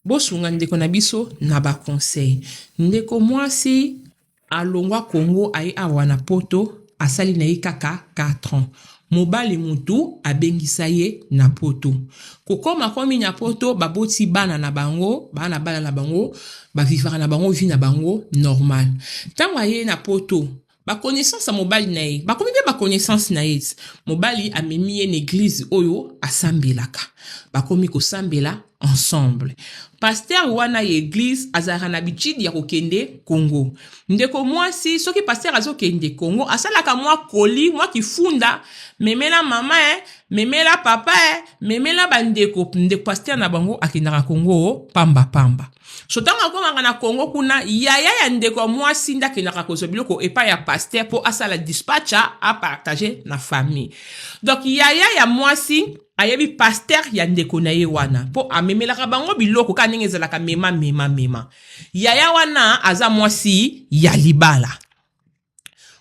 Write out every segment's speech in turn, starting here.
Bosunga ndeko na biso na ba conseil. Ndeko mwasi alongwa Congo aye awa na poto asali na ye kaka 4 ans. Mobali mutu abengisa ye na poto. Kokoma akomi na poto baboti bana na bango, baa na bana na bango, ba vivaka na bango vie na bango normal. Tango aye na poto ba connaissance ya mobali na ye bakomi mpe ba connaissance na ye. Mobali amemi ye na eglise oyo asambelaka, bakomi kosambela ensemble. Pasteur wana ya eglise azalaka na habitude ya kokende Congo. Ndeko mwasi soki pasteur azokende Congo asalaka mwa koli mwa kifunda, memela mama eh, memela papa eh, memela bandeko. Ndeko pasteur na bango akendaka Congo pamba pamba. So ntango akomaka na Congo kuna, yaya ya ndeko ya mwasi nde akendaka kozwa biloko epai ya pasteur mpo asala dispatcha apartage na famille. Donc yaya ya mwasi ayebi pasteur ya ndeko na ye wana mpo amemelaka bango biloko kaka ndenge ezalaka mema mema mema. Yaya wana aza mwasi ya libala.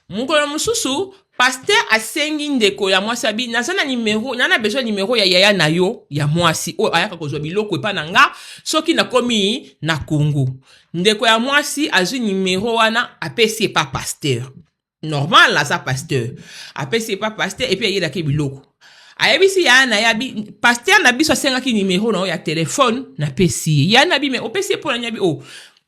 Mokolo mosusu pasteur asengi ndeko ya mwasi abi naza na numero na na besoin numero ya yaya na yo ya mwasi oyo ayaka kozwa biloko epa na nga soki nakomi na Congo. Ndeko ya mwasi azwi numero wana apesi epa pasteur. Normal aza pasteur. Apesi epa pasteur et puis ayelaki biloko. Ayebisi yaya na ye abi pasteur na biso asengaki numero na yo ya telefone napesi ye. Yaya na bi mais opesi ye pona nini abi oh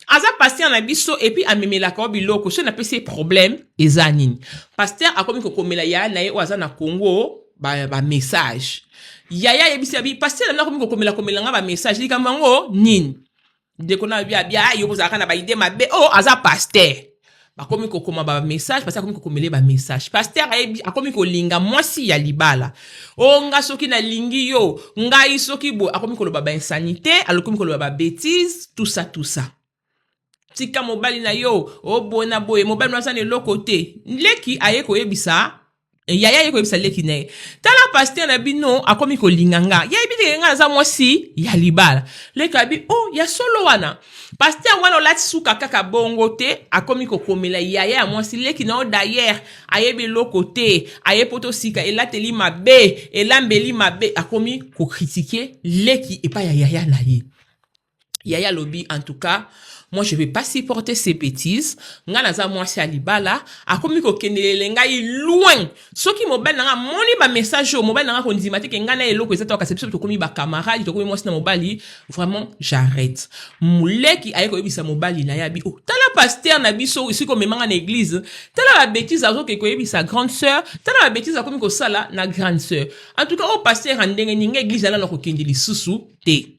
aza pasteur na biso et puis amemelaka yo biloko soki napesi ye problème eza nini. Pasteur akomi kokomela yaya na ye oyo aza na Congo ba, ba message. Yaya ayebisi abi pasteur na bino akomi kokomela komela nga ba message likambo yango nini? Ndeko na bia bia yo bozalaka na ba idée mabe oh aza pasteur. Bakomi kokoma ba message, pasteur akomi kokomele ba message. Pasteur ayebi akomi kolinga mwasi ya libala. Oh nga soki nalingi yo, ngai soki boye akomi koloba ba insanité, akomi koloba ba bêtises, tout ça tout ça. Tika mobali na yo, oh boye na boye, mobali na aza na eloko te. Leki aye koyebisa yaya ye koyebisa leki na ye tala pasteur na bino akomi kolinga nga ye ayebi te nga naza mwasi ya libala. Leki abi oh ya solo wana pasteur wana olati suka kaka bongo te. Akomi kokomela yaya ya mwasi leki na yo d'ailleurs ayebi eloko te, aye poto sika elateli mabe elambeli mabe, akomi kokritike leki epai ya yaya na ye. Yaya alobi en tout cas moi je vais pas supporter ces bêtises, nga naza mwasi ya libala akomi kokendelele ngai loin. Soki mobali na nga amoni ba message oyo, mobali na nga kondima te ke ngai na eloko eza te, kasi biso tokomi ba camarade, tokomi mwasi na mobali, vraiment j'arrête. Leki aye koyebisa mobali na ye abi oh tala pasteur na biso esiki komema nga na église, tala ba bêtises azoke koyebisa grande sœur, tala ba bêtises akomi kosala na grande sœur. En tout cas oyo pasteur ya ndenge nini, nga église ala na kokende lisusu te.